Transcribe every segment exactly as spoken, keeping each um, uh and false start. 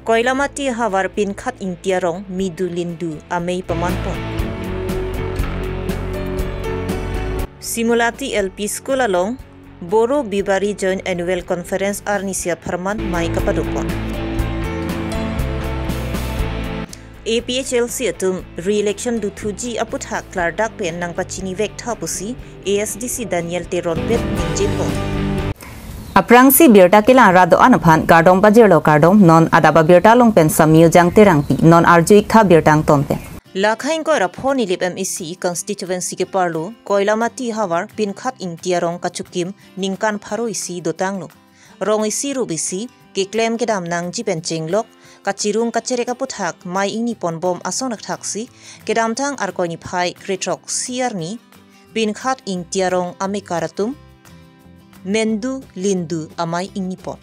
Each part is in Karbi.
Koilamati havar Pinkhat Ingti arong Medu Lindu amei pamanpon. Simulati L P School along Boro Bibari Joint Annual Conference arnisi apharman mei kapadopon. A P H L C atum re-election dothuji aputhak klardak pen nangpachinivek tha pusi A S D C Daniel Teron pen ningjepon. Aphrangsi birta kelang rat do-an aphan kardom pajirlo, kardom. Non adap abirta along pen Samyu Jang Terangpi, non arju-ik tha birta angton pen. Lakhang ingkoi ra pho Nilip M A C constituency keparlo Koilamati havar Pinkhat Ingti arong kachokim ningkan pharo isi dotanglo. Rong isi rup isi keklem kedam nangji pen chenglok, kachirung kacherek aputhak mei ingniponbom ason thakthaksi kedamtang Arkoi niphai krethrok isi arni Pinkhat Ingti arong amekar atum Medu Lindu amei ingnipon.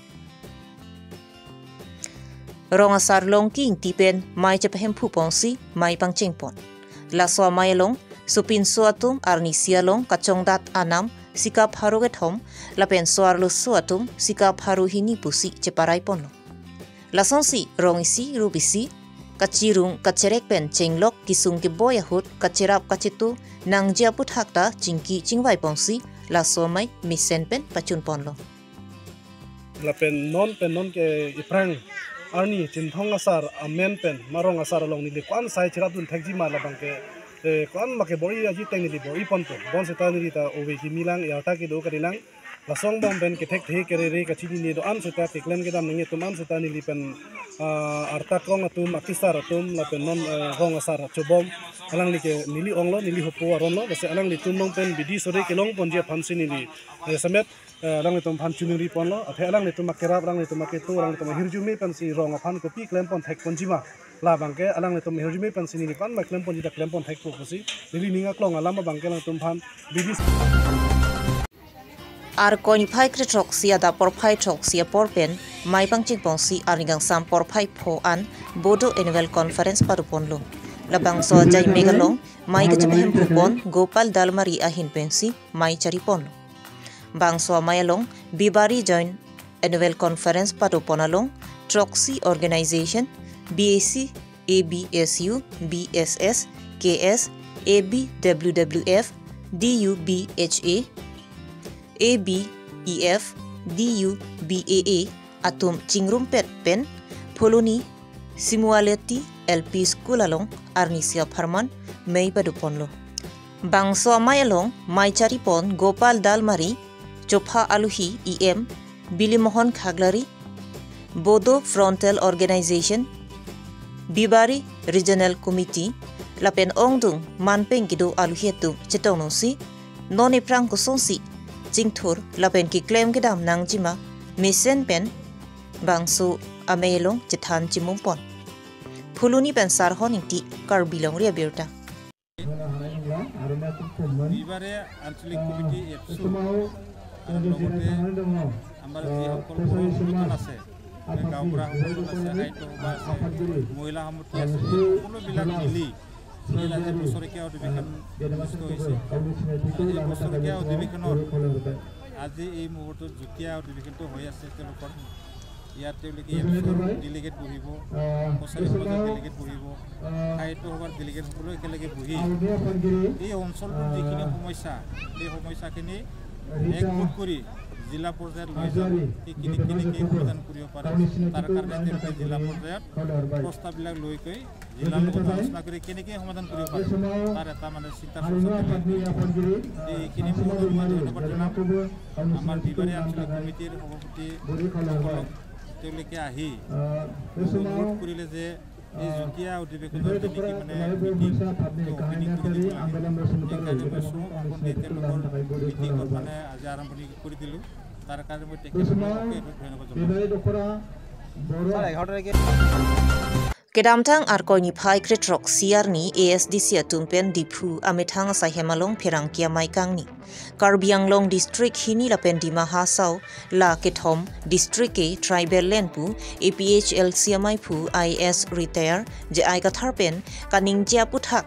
Rong asar Longki Ingti pen mei chepahemphuponsi mei pangchengpon. Laso amei along sopinso atum arnisi along kachongdat anam sika pharo kethom lapen so-arloso atum sika pharo hini pusi cheparaiponlo. Lasonsi rong isi rup isi kachirung kacherek pen chenglok, kesung keboi ahut kacherap kachetu nangji aputhak ta chingki chingvaiponsi laso amei mesen pen pachunponlo. Lapen non pen non ke iphrang arni Chinthong asar amen pen ma rong asar along neli ko-an sai cherapdun thekji ma labang ke, eh, ko-an ma ke bor-i aji teng neli bor-iponpo. Bonseta neli ta ove kimi lang, arta kedo kali lang. Laso angbong pen kethekthe kerere kachinine do-an seta, keklem kedam nangji atum an seta neli pen, ah, arta krong atum, akesar atum, lapen non, eh, rong asar chobom. Alangli ke neli onglo, neli hopo aronlo, lasi alanglitum along pen bidi sore kelongponji aphansi neli, eh, jasemet, eh, alanglitum aphan choningriponlo, athe alanglitum akerap, alanglitum aketu, alanglitum ahirjume pensi rong aphan kopi klempon thekponji ma. Labang ke alanglitum ahirjume pensi neli ko-an ma klemponji ta klempon thekpo pusi neli ning aklong alam abang ke alanglitum aphan bidi. Arkoi niphai krethrok isi adap porphai throksi apor pen mei pangchengponsi arni kangsam porphai pho an Bodo Annual Conference padoponlo. Labangso ajai mek along mei kachepahemphuponlo Gopal Dalmari ahin pensi mei chariponlo. Bangso amei along Bibari Joint Annual Conference padopon along throksi organization, B A C, A B S U, B S S, K S, A B W W F, D U B H A, A B E F, D U B A A atum chingrumpet pen Phuloni Simulati L P School along arnisi apharman mei padoponlo. Bangso amei along mei charipon Gopal Dalmari, chopha alohi E M Bilimohon Khaglari, Bodo Frontal Organization, Bibari Regional Committee, lapen ongdung manpeng kedo alohi atum chetongdunsi non iphrang kosonsi chingthur lapen keklem kedam nangji ma mesen pen bangso amei along chethan chimungpon. Phuloni pen Sarhon Ingti, Karbi Longri Abirta. Bibari আঞ্চলিক কমিটি এপছু আৰু লগতে আমাৰ যিসকল বড়ো সংগঠন আছে, গাঁওবুঢ়া সংগঠন আছে, সাহিত্য সভা আছে, মহিলা সমিতি আছে, এই সকলোবিলাক মিলি ইয়াত আজি বছৰেকীয়া অধিৱেশন অনুষ্ঠিত হৈছে। আৰু এই বছৰেকীয়া অধিৱেশনত আজি এই মুহূৰ্তত যুটীয়া অধিৱেশনটো হৈ আছে তেওঁলোকৰ। ইয়াত তেওঁলোকে এপছুৰ ডেলিগেট বহিব, কছাৰী সমাজৰ ডেলিগেট বহিব, সাহিত্য সভাৰ ডেলিগেট সকলো একেলগে বহি এই অঞ্চলটোৰ যিখিনি সমস্যা, সেই সমস্যাখিনি একগোট কৰি জিলা পৰ্যায়ত লৈ যাব, সেইখিনি কেনেকৈ সমাধান কৰিব পাৰে, তাৰ কাৰণে তেওঁলোকে জিলা পৰ্যায়ত প্ৰস্তাৱবিলাক লৈ গৈ জিলাৰ লগত আলোচনা কৰি কেনেকৈ সমাধান কৰিব পাৰে, তাৰ এটা মানে চিন্তা চৰ্চা তেওঁলোকে কৰিব। এইখিনি মই ধন্যবাদ জনাম আমাৰ বিবাৰী আঞ্চলিক কমিটিৰ সভাপতিসকলক। তেওঁলোকে আহি মোক অনুৰোধ কৰিলে যে এই যুটীয়া অধিৱেশনৰ যেনেকৈ মানে মিটিং অপেনিং কৰি দিব লাগে, সেইকাৰণে মই চমুকৈ আৰম্ভণি তেওঁলোকৰ মিটিঙত মানে আজি আৰম্ভণি কৰি দিলোঁ। তাৰ কাৰণে মই তেখেতসকলক অশেষ ধন্যবাদ জনাওঁ। Kedamtang Arkoi niphai krethrok isi arni A S D C atum pen Diphu amethang asaihem along pherangke amei kangni. Karbi Anglong district hini lapen Dima Hasao la kethom district ke tribal land pu A P H L C ameiphu I A S retire J I Kathar pen kaningje aputhak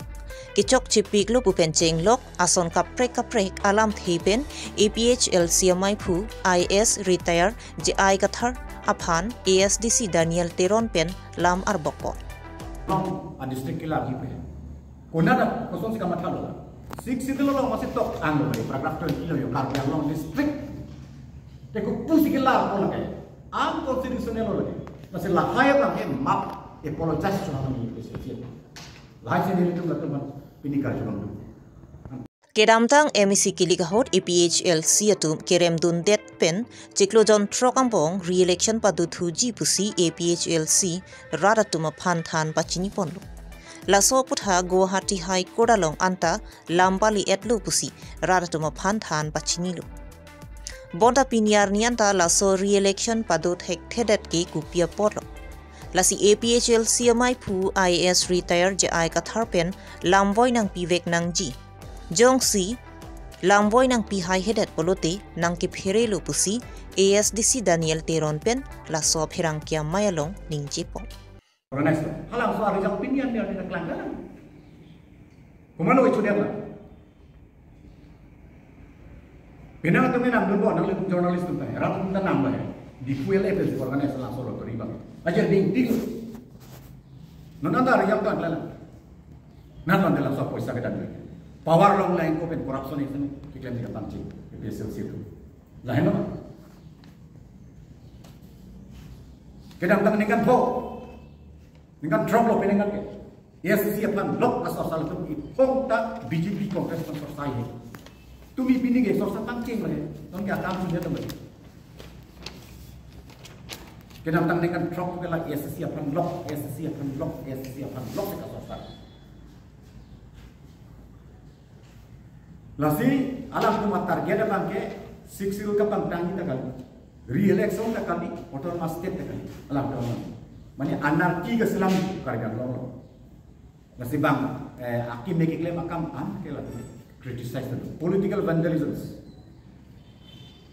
kechokchepiklo pu pen chenglok ason kaprek kaprek alamthe pen A P H L C ameiphu I A S retire J I Kathar aphan A S D C Daniel Teron pen lam arbokpo. Long a district kila ji pe. Konat a kosonsi kamatha lo la. Sixth Schedule along masih tok ang lo, paragraph twenty lo yo, Karbi Anglong district. Te kopusi kila ko lake. Unconstitutional lo lake. Lasi lahai abang ke map apologize chunang ni president. Lahai si nelitum latum pini karjulong tu. Kedamtang M A C kilik ahut A P H L C atum kerem dundet pen chiklo jon throk angbong re-election padothuji pusi A P H L C rat atum aphan than pachiniponlo. Laso aputhak Guwahati High Court along anta lam pali-etlo pusi rat atum aphan than pachinilo. Bonta pini arni anta laso re-election pado thekthedet ke kopi apotlo. Lasi A P H L C amaiphu I A S retired J I Kathar pen lamvoi nangpivek nangji. Jongsi lamvoi nangpi haihedet pulote nangkepherelo pusi A S D C Daniel Teron pen laso apherangke amei along ningjepo. Organize lo. Halabangso arijang pini an ni arni keklang kalang. Komatlo ichu dia la. Penang atum nangdunbom, nanglitum journalist atum ta, rat atum ta nang ba. Di fuel apel si organize laso lottery abang. Aja ding ding. Non anta arijang keklang kalang. Nang non dalam soal poisa kedam. Power along lain ko pen corruption itu keklem di kapangcheng. A P H L C itu. Lain apa? Kedamtang ningkan pho. Ningkan throk lo peningkan ke. A S D C aphan lok asor sal tu iphong ta B J P Congress aphan sorsai he. Tumi pini ke sorsa pangcheng le. Non ke akam sudah teman. Kedamtang ningkan throk ke la A S D C aphan lok, A S D C aphan lok, A S D C aphan lok se kasorsai. Lasi alangtum atarget abang ke Sixth Schedule kapangtangji ta kali, re-election ta kali, autonomous state ta kali. Alangtum mane anarchy keselam Karbi Anglong lo. Lasi bang, eh, akeme keklem akam an ke la criticize tu. Political vandalism.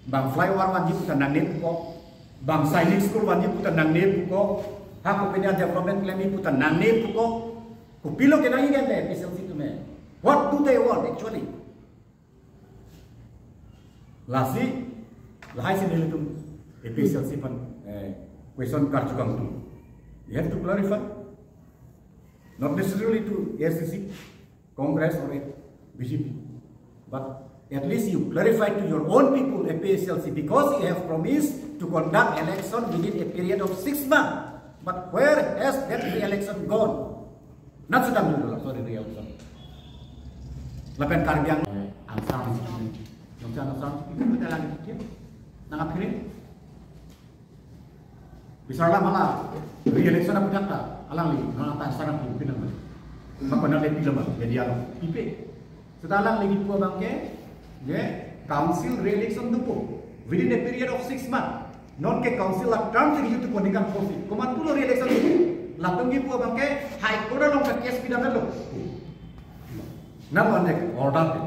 Bang flyover vanji pu ta nangne puko, bang Sainik School vanji pu ta nangne puko, ha kopine development klemji pu ta nangne puko. Kopilo kenangji ke A P H L C atum he? What do they want actually? Lasi, lahai si nelitum A P H L C aphan, eh, question karjukang tu. You have to clarify. Not necessarily to A S D C, Congress or B J P. But at least you clarify to your own people, A P H L C, because you have promised to conduct election within a period of six months. But where has that election gone? Nat sedang dulu lah, sorry, re-election. Lapen Karbi Anglong, eh, Aung San Suu Kyi. Aung San Suu Kyi, kita lagi pikir. Nang akhirnya, bisa lama lah, re-election aputhak ta, alangli, nang apa sarang pimpinan. Maka nang lepi lama, media lo, pipe. Seta alangli kipu abang ke, ye, council re-election dopo. Within a period of six months. Non ke council la term si kijutupo ningkan pho si. Komat pulo re-election dopo. Latum kipu abang ke High Court along ke case pidamlo. Nang wan dek order ke.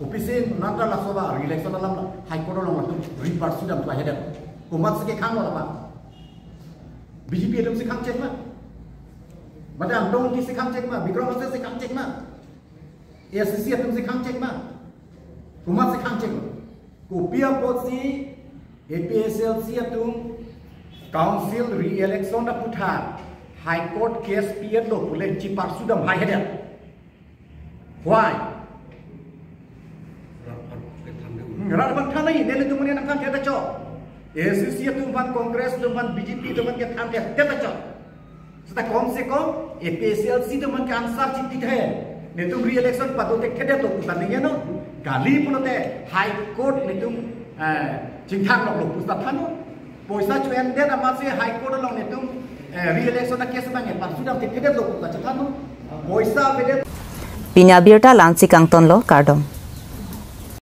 Office nang ta laso ba re-election alam la High Court along latum re-pursue dam tu ahead. Komat si kekhanglo la ba. B J P atum si khangchek ma. Mate Angtong Engti si khangchek ma, Bikram Hanse si khangchek ma. A S D C atum si khangchek ma. Komat si khangchek ma. Kopi apotsi A P H L C atum council re-election aputhak High Court case pi-etlo pule chi-pursue dam haihedet. Why? Hmm, rat aphan than nangji, nelitum mane nangthan thektha chot. A S D C atum aphan, Congress atum aphan, B J P atum aphan ke than thektha chot. Seta kom se kom, A P H L C atum aphan ke answer chiti the. Netum re-election pado thekthedetlo pu ta ningje non. Kali pulote High Court netum, eh, chingthang loklo pu ta thannon. Poisa chu-endet amatsi High Court along netum, eh, re-election a-case abang ke-pursue dam thekthedetlo pu ta chethannon. Poisa avedet. Pini abirta la-ansi kangtonlo, kardom.